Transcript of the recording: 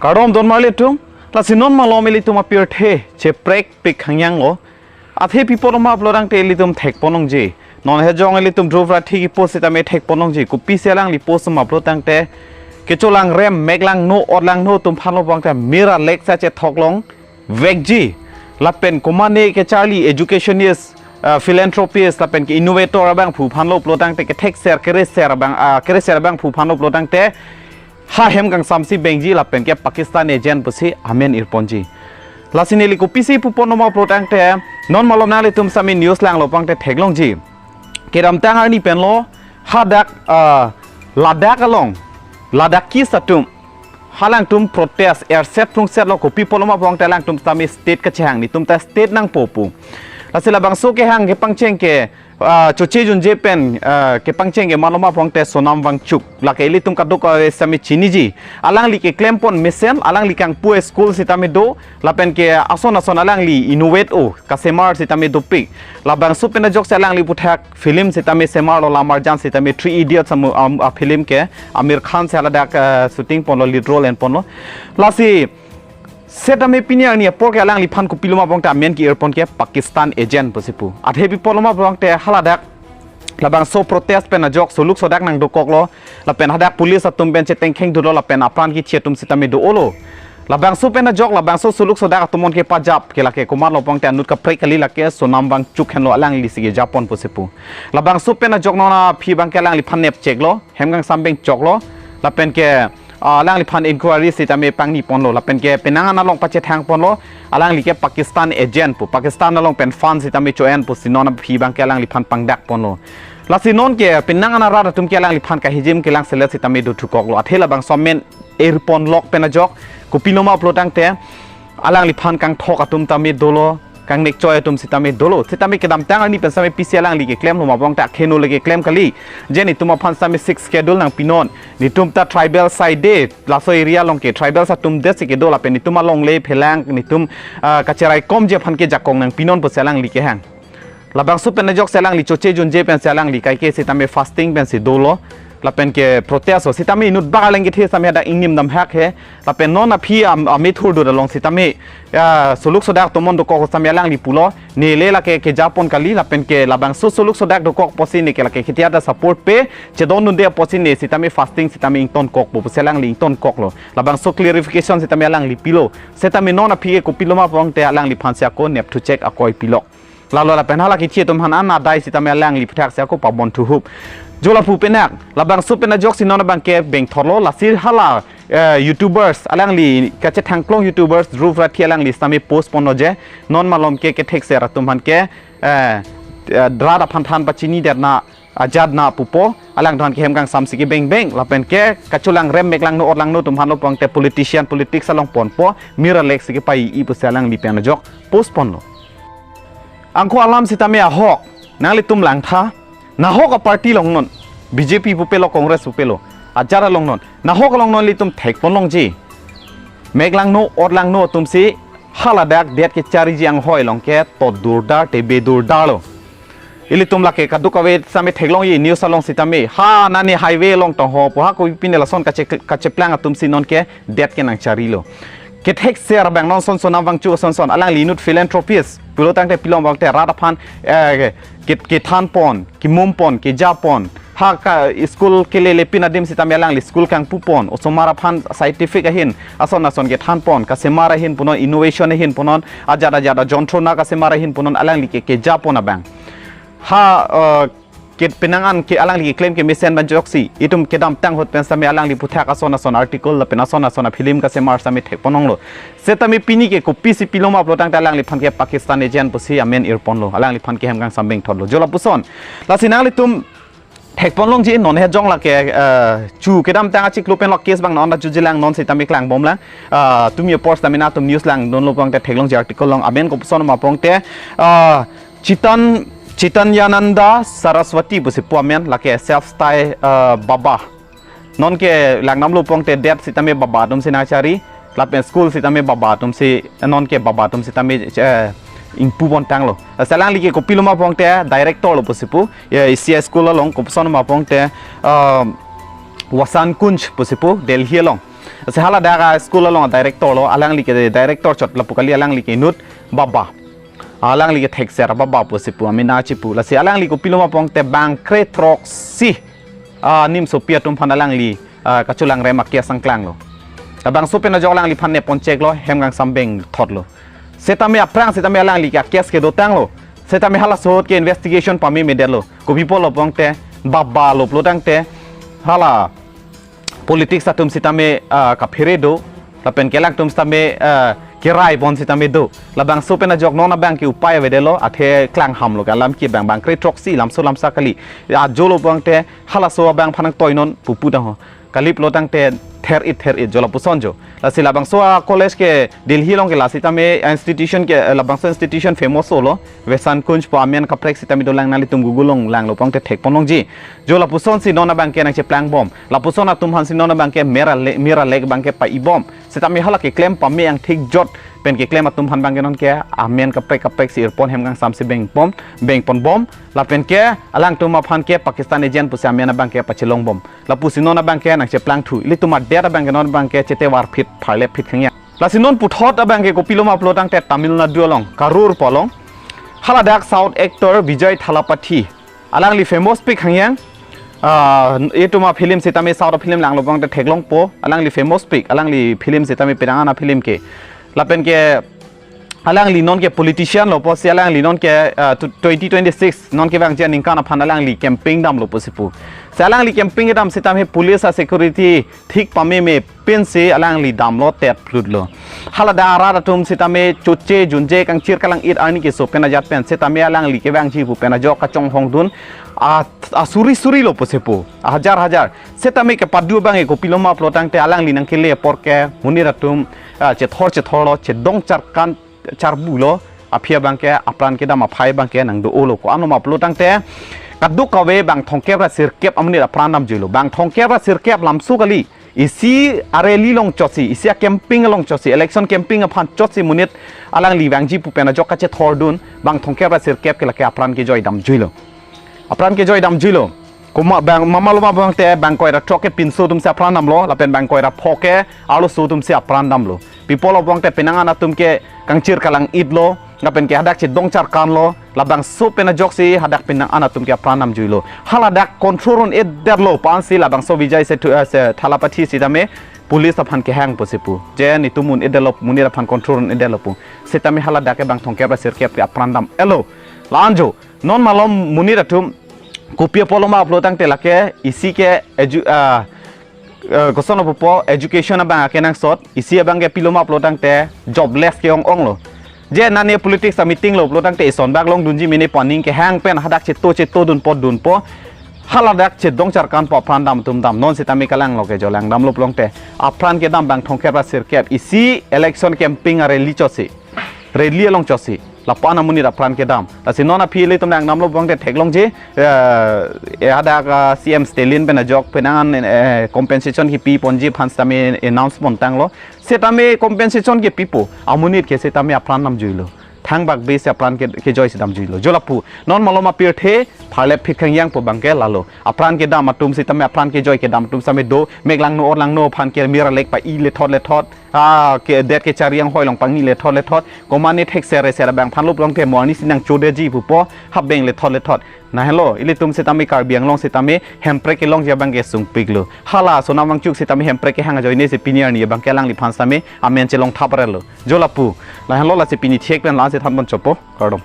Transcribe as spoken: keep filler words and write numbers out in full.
Kardom don marli atum, lasi non malom ilitum apirthe cheprekpik hangyang lo. Athe pi apotlo ma pulotangte ilitum thekponlongji. Non hejong ilitum Dhruv Rathi kipu sitame thekponlongji. Kopisi alangli post ma pulotangte kecholangrem, meklangno, otlangno atum aphanlo pulotangte mir alek sa chethok longvekji. Lapen komane kecharli educationist, ah, philanthropist, lapen ke innovator abangphu aphanlo pulotangte kethekser kereser abang, ah, kereser abangphu aphanlo pulotangte ha hem kangsamsi bengji lapen ke Pakistan agent pusi amen irponji. Lasi neli kopisi puponlo ma pulotangte non malom nanglitum sitame news langlo pulotangte theklongji. Kedamtang arni penlo hadak, ah, Ladakh along, Ladakh kis atum, halangtum protest erset prungset lo, kopi apotlo ma pulotangte alangtum sitame state kachehang, netum ta state nangpo pu. Lasi labangso kehang kepangcheng ke, ah, choche junje pen, ah, kepangcheng ke malom ma pulotangte Sonam Wangchuk, lake ilitum kadokave sitame chiniji. Alangli keklempon mesen, alangli kangpu school sitame do, lapen ke ason ason alangli innovate o kasemar sitame dopik. Labangso pen ajoksi alangli aputhak film sitame semarlo, Lamarjan sitame Three Idiots amu-, am-, a film ke Aamir Khan si haladak, eh, shooting ponlo, lead role enponlo. Lasi setame pini arni apor ke alangliphan kopilo ma pulotangte amen ke-irpon ke Pakistan agent pusi pu. Athe pi apotlo ma pulotangte haladak labangso protest pen ajok soluk sodak nangdokoklo, lapen hadak police atum pen chetengkheng dolo, lapen apran kithi atum sitame do-olo. Labangso pen ajok labangso soluk sodak atum non kepajap ke lake komatlo pulotangte anut kaprek kali, lake Sonam Wangchuk henlo, alanglisi kejapon pusi pu. Labangso pen ajok non aphi abang ke alangliphan nepcheklo, hem kangsam bengchoklo, lapen ke, ah, alangliphan inquiry sitame pangniponlo, lapen ke penang an along pachethangponlo, alangli ke Pakistan agent pu, Pakistan along pen fund sitame cho-en pusi non aphi abang ke alangliphan pangdakponlo. Lasi non ke penang an arat atum ke alangliphan kahijim kelang selet sitame dothukoklo. Athe labangso amen irponlok pen ajok kopilo ma pulotangte alangliphan kangthok atum tame dolo, kangnekchoi atum sitame dolo. Sitame kedamtang arni pen sitame pisi alangli keklemlo ma pulotangte akheno le keklem kali. Je netum aphan sitame sixth schedule nangpinon, netum ta tribal side de, laso area along ke tribals atum det si kedo, lapen netum alongle phelang, netum, ah, kacheraikomji aphan ke jakong nangpinon pusi alangli kehang. Labangso pen ajoksi alangli choche junje pensi alangli kaike sitame fasting pensi dolo, lapen ke protest o, sitame inut bak aleng kethe sitame hadak ingnim damhak he. Lapen non aphi am-, amethur dur along sitame, ya, soluk sodak atum non dokok sitame alangli pulo, ne le lake kejapon kali, lapen ke labangso soluk sodak dokok apotsi ne ke lake kethe ada support pe chedondunde apotsi ne sitame fasting sitame ingtonkokpo pusi alangli ingtonkoklo. Labangso clarification sitame alangli pilo. Setame non aphi ke kopilo ma pulotangte alangliphan si ako nepthuchek akoi pilok. Lalo lapen hala kithi atum aphan an adai sitame alangli aputhak si ako pabon thuhup. Jo lapu penak, labangso pen ajoksi non abang ke bengthorlo, lasi hala, eh, YouTubers, alangli kachethangklong YouTubers Dhruv Rathi alangli sitame post ponlo je, non malom ke kethekser atum aphan ke, eh, eh, rat aphan than pachini det na ajat na pupo, alangtum aphan ke hem kangsamsi kebengbeng, lapen ke kacholangrem, meklangno, otlangno atum aphanlo pulotangte politician, politics along ponpo, mir alek si kepai-i pusi alangli pen ajok post ponlo. Angko alam sitame ahok, nanglitum langtha, nahok a-party along non, B J P pupelo, Congress pupelo, ajat along non, nahok along non ilitum thekponlongji. Meklangno, otlangno atumsi haladak det kechariji anghoi along ke tot durdar, tebe durdarlo. Ilitum lake kadokave sitame theklongji news along sitame, ha nani highway along tongho pu, ha kopi pine lason kache-, kacheplang atumsi non ke det ke nangcharilo. Kethekser abang non son Sonam Wangchuk son son, alangli inut philanthropist pulotangte pilong abang te rat aphan, eh, ke, kethanpon, kemumpon, kejapon. Ha ka school kelelepin adim sitame alangli school kangpupon, osomar aphan scientific ahin, ason ason kethanpon, kasemar ahin punon, innovation ahin punon, ajat ajat ajonthrona kasemar ahin punon, alangli ke kejapon abang. Ha, eh, ke penang an ke alangli keklem kemesen abang ajoksi, itum kedamtang ahut pen sitame alangli aputhak ason ason article lapen ason ason a-film kasemar sitame thekponlonglo. Setame pini ke kopisi pilo ma pulotangte alangliphan ke Pakistan agent pusi amen irponlo, alangliphan ke hem kangsam bengthorlo. Jo lapuson. Lasi nanglitum thekponlongji, non hejong lake, eh, chu kedamtang achiklo pen lok case abang non ta chujilang, non sitame klangbomlang. Ah, tumi apor sitame nangtum news langdunlo pulotangte theklongji article along, amen kopuson ma pulotangte, ah, Chitan, Chitanyananda Saraswati pusi pu amen, lake self style, ah, Baba. Non ke langdamlo pulotangte det sitame Baba atumsi nangchari, lapen school sitame Baba atumsi, non ke Baba atum sitame, eh, ingpu pontanglo. Lasi alangli ke kopilo ma pulotangte director lo pusi pu, ya, isi a-school along, kopuson ma pulotangte, ah, Vasant Kunj pusi pu, Delhi along. Lasi haladak a school along a director lo, alangli ke director chot lapu kali, alangli ke inut baba. Alangli ke thekser baba pusi pu, amena chipu. Lasi alangli kopilo ma pulote bang kre throksi, ah, nimsopi atum aphan alangli, ah, kachelang rem a case nangklanglo. Labangso pen ajok alangliphan nepon cheklo, hem kangsam bengthotlo. Setame aphrang setame alangli ke a case kedotanglo. Setame halaso ahut ke investigation pamemedetlo. Kopi pulo pulote, baba lo pulo tangte, hala politics atum setame, ah, kaphere do, lapen ke alangtum setame, ah, kerai pon setame do. Labangso pen ajok non abang ke upai avedetlo, athe klang hamlo ke alam ke bang, bang kre throksi lamso lamsa kali. Ajolo pulote halaso abang aphan nangtoinon pupu tang ho. Kali pulo tangte ther-it ther-it jo lapuson jo. Lasi labangso a college ke Delhi along ke la setame institution ke, eh, labangso institution famous olo. Vasant Kunj pu amen kaprek setame dolang, nanglitum Google along langlo pulote thekpon longji. Jo lapusonsi non abang ke nangcheplangbom. Lapuson atum aphansi non abang ke mera le, mera lek abang ke pa-ibom. Setame hala keklem pame angthik jot pen keklem atum aphan abang ke non ke amen kaprek kaprek si irpon, hem kangsamsi bengpon, bengponbom. Lapen ke alangtum aphan ke Pakistan agent pusi amen abang ke pachelongbom. Lapusi non abang ke nangcheplangthu. Ilitum adet abang ke non abang ke chetevar phit, pharle phit khangya. Lasi non puthot abang ke kopilo ma pulo tangte Tamil Nadu along, Karur pu along, haladak South actor Vijay Thalapathy. Alangli famous pik hangyang. Ah, itum a film setame South a film langlo pulote theklongpo. Alangli famous pik, alangli film setame penang an a film ke. Lapen ke alangli non ke politician lo pusi alangli non ke, ah, tu-, twenty twenty-six non kevangji aningkan aphan alangli campaign damlo pusi pu. Si alangli campaign kedam setame police a security thik pameme pensi alangli damlo, tet plutlo. Haladak arat atum setame choche junje kangchir kalang-it arni keso pen ajat pen setame alangli kevangji pu pen ajok kachonghongdun a, asuri suri lo pusi pu, ahajar hajar. Setame kepadu abang ke kopilo ma pulo tangte alangli nangkele apor ke monit atum, ah, chethor chethorlo, chedong charkan charbulo, aphi abang ke apran kedam aphai abang ke nangdo-olo. Ko-an lo ma pulo tangte kadokave bang thomkep ra sirkep amonit apran damjuilo. Bang thomkep ra sirkep lamso kali. Isi a rally along chotsi, isi a campaign along chotsi, election campaign aphan chotsi monit alangli vangji pu pen ajok kachethordun, bang thomkep ra sirkep ke lake apran kejoi damjuilo. Apran kejoi damjuilo. Komat bang, mama lo ma bang te bang koi ra throk ke pinso atumsi apran damlo, lapen bang koi ra pho ke arloso atumsi apran damlo. Pi pulo pulote penang an atum ke kangchir kalang-itlo, lapen ke hadak chedong charkanlo, labangso pen ajoksi hadak penang an atum ke apran damjuilo. Haladak control un-edetlo pu ansi labangso Vijay Sethu, eh, se Thalapathy setame police aphan kehang pusi pu. Je netum un-edetlo, monit aphan control un-edetlo pu. Setame haladak ke bang thomkep ra sirkep ke apran dam-etlo. La-an jo, non malom monit atum kopi apotlo ma pulo tangte lake isi ke edu-, ah, eh, koson lo pupo, education abang akenangsot, isi abang ke pilo ma pulo tangte jobless ke ong-onglo. Je nane politics a meeting lo pulo tangte ison bak longdunji mene pu aning kehang pen hadak cheto chetodun po dunpo. Haladak chedong charkanpo apran dam atum dam. Non setame kalanglo ke jo lang damlo pulote apran kedam bang thomkep ra sirkep isi election campaign a rally chotsi, rally along chotsi, lapu-an amonit apran kedam. Lasi non aphi ilitum lang damlo pulote theklongji, eh, eh, hadak, ah, C M Stalin pen ajok penang an, eh, compensation kipi ponji aphan setame announce pontanglo. Setame compensation kepipo, amonit ke setame apran damjuilo. Thangbak besi apran ke, kejoisi damjuilo. Jo lapu, non malom apirthe pharle phit khangyang pu abang ke lalo. Apran kedam atum setame apran kejoi kedam atum setame do, mek langno or langno aphan ke mera lek pa-i lethot lethot. Ah, ke det kechari anghoi along pangni lethot lethot. Komat ne thekser reser abang aphan lo pulote mo arnisi nangchodetji pupo, hap beng lethot lethot. Lahelo, ilitum setame Karbi Anglong setame hemprek kelongji abang ke sungpiklo. Hala Sonam Wangchuk setame hemprek kehang ajoine si pini arni abang ke alangliphan setame amen chelong thap relo. Jo lapu, lahelo lasi pini thek pen la-an si thanpon chopo, kardom.